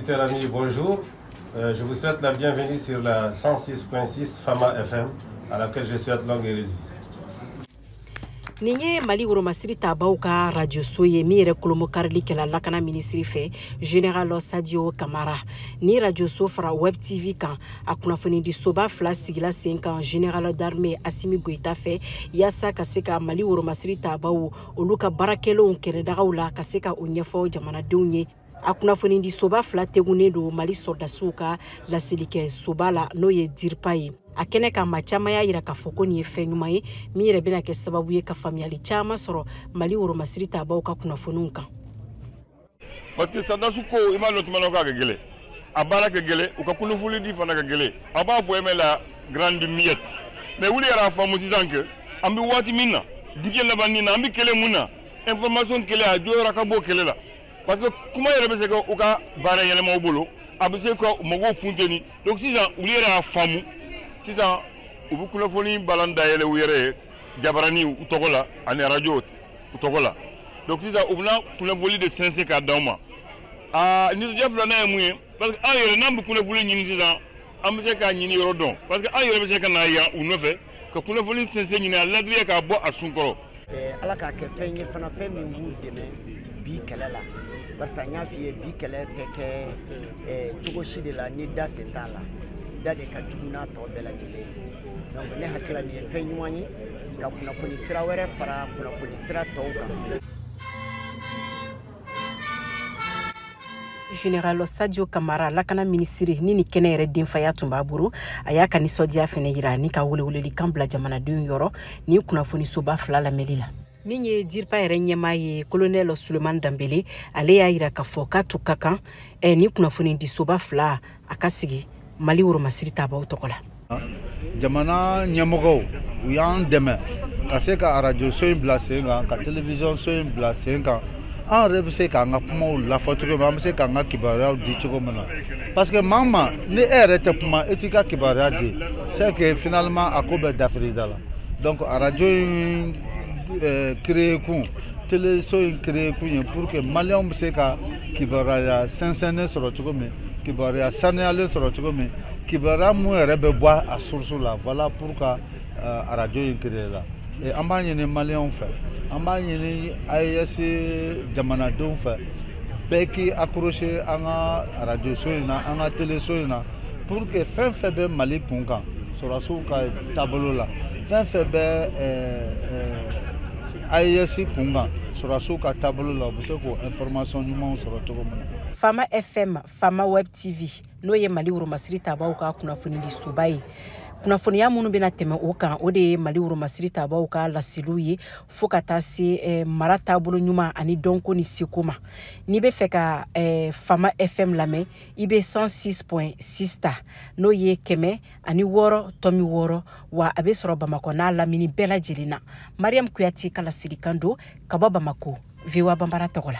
auditeurs amis, bonjour. Je vous souhaite la bienvenue sur la 106.6 Fama FM, à laquelle je souhaite longue et heureuse vie. Nin ye Mali woromasiri tabaw ka radioso ye min yɛrɛ kolomokarili kɛla lakana minisiri fɛ, Général Sadio Kamara. Ni radioso fara Web TV kan, a kunnafonidi soba fila sigila sen kan Général d'armée Assimi Goïta fɛ, yaasa ka se ka Mali woromasiri tabaw olu ka baarakɛlenw kɛrɛdagaw la, ka se ka o ɲɛfɔ jamanadenw ye. A kunnafonidi soba fila tegunnen don Mali sɔrɔdasiw ka laselikɛ soba la, n'o ye DIRPA ye. A kɛnɛ kan, maa caman y'a yira k'a fɔ ko nin ye fɛn ɲuman ye min yɛrɛ bɛna kɛ sababu ye ka faamuyali caman sɔrɔ Mali woromasiri tabaw ka kunnafoniw kan. Parce que sɔrɔdasiw ko i m'a dɔn tuma dɔ k'a ka gɛlɛn, a baara ka gɛlɛn, u ka kunnafoni di fana ka gɛlɛn. A b'a fɔ e la grande muette, mais wuli yɛrɛ a faamu sisan que an bɛ waati min na, diɲɛ laban nin na, an bɛ kɛlɛ mun na, information kɛlɛ a jɔyɔrɔ ka bɔ kɛlɛ la. Parce que kuma yɛrɛ bɛ se ka u ka baara yɛlɛma u bolo, a bɛ se ka mɔgɔw funteni. Donc sisan olu yɛrɛ y'a faamu, sisan u bɛ kunnafoni balan dayɛlɛ u yɛrɛ ye jabarani u tɔgɔ la ani arajo u tɔgɔ la. Donc sisan u bɛna kunnafoni de sɛnsɛn k'a d'aw ma. Aa, nisɔndiya filanan ye mun ye? Parce que an yɛrɛ n'an bɛ kunnafoni ɲini sisan, an bɛ se k'a ɲini yɔrɔ dɔn, parce que an yɛrɛ bɛ se ka na yan u nɔfɛ ka kunnafoni sɛnsɛn ɲini a ladiliya k'a bɔ a sun kɔrɔ. Ala k'a kɛ fɛn ye fana, fɛn min b'u dɛmɛ bi kɛlɛ la, barisa n y'a f'i ye, bi kɛlɛ tɛ kɛ cogo si de la ni da sen t'a la, da de ka jugu n'a tɔ bɛɛ lajɛlen ye. Donc ne hakili la nin ye fɛn ɲuman ye ka kunnafoni sira wɛrɛ fara kunnafoni sira tɔw kan. Général Sadio Kamara, lakana minisiri, ni kɛnɛ yɛrɛ denfaya tun b'a bolo, a y'a ka nisɔndiya fɛnɛ yira ni ka weleweleli kan bila jamanadenw yɔrɔ ni kunnafoni soba fila lamɛnli la. Min ye DIRPA yɛrɛ ɲɛmaa ye, Colonel Sulemani Danbele, ale y'a yira k'a fɔ k'a tun ka kan ni kunnafoni di soba fila a ka sigi Mali woromasiri tabaw tɔgɔ la. Jamana ɲɛmɔgɔw u y'an dɛmɛ ka se ka arajo so in bila sen kan, ka télévision so in bila sen kan. An yɛrɛ bɛ se k'an ka kumaw lafɔ cogo min, an bɛ se k'an ka kibaruyaw di cogo min na, parce que maa ma ni e yɛrɛ tɛ kuma, e t'i ka kibaruya di, c'est que finalement a ko bɛɛ dafiri da la. Donc arajo in créé kun, téléso in créé kun ye pour que maliyɛnw bɛ se ka kibaruya sɛnsɛnnen sɔrɔ cogo min, kibaruya saniyalen sɔrɔ cogo min, kibaruya mun yɛrɛ bɛ bɔ a source la. Voilà pourquoi arajo in créé la. Et an b'a ɲini maliyɛnw fɛ, an b'a ɲini AES jamanadenw fɛ, bɛɛ k'i accrocher an ka arajo so in na, an ka téléso in na, pour que fɛn fɛn bɛ Mali kun kan sɔrɔdasiw ka taabolo la, fɛn fɛn bɛ AES kun kan sɔrɔdasiw ka taabolo la, u bɛ se k'o information ɲumanw sɔrɔ cogo min na. Fama FM, Fama Web TV, n'o ye Mali woromasiri tabaw ka kunnafonidi soba ye. Kunnafoniya minnu bɛna tɛmɛ o kan, o de ye Mali woromasiri tabaw ka laseliw ye fo ka taa se mara taabolo ɲuman ani dɔnko ni seko ma. N'i bɛ fɛ ka Fama FM lamɛn, i bɛ 106.6 ta, n'o ye 106.6, wa a bɛ sɔrɔ Bamakɔ n'a lamini bɛɛ lajɛlen na. Mariam Kuyate ka laselikan don ka bɔ Bamakɔ, VOA Banbara tɔgɔ la.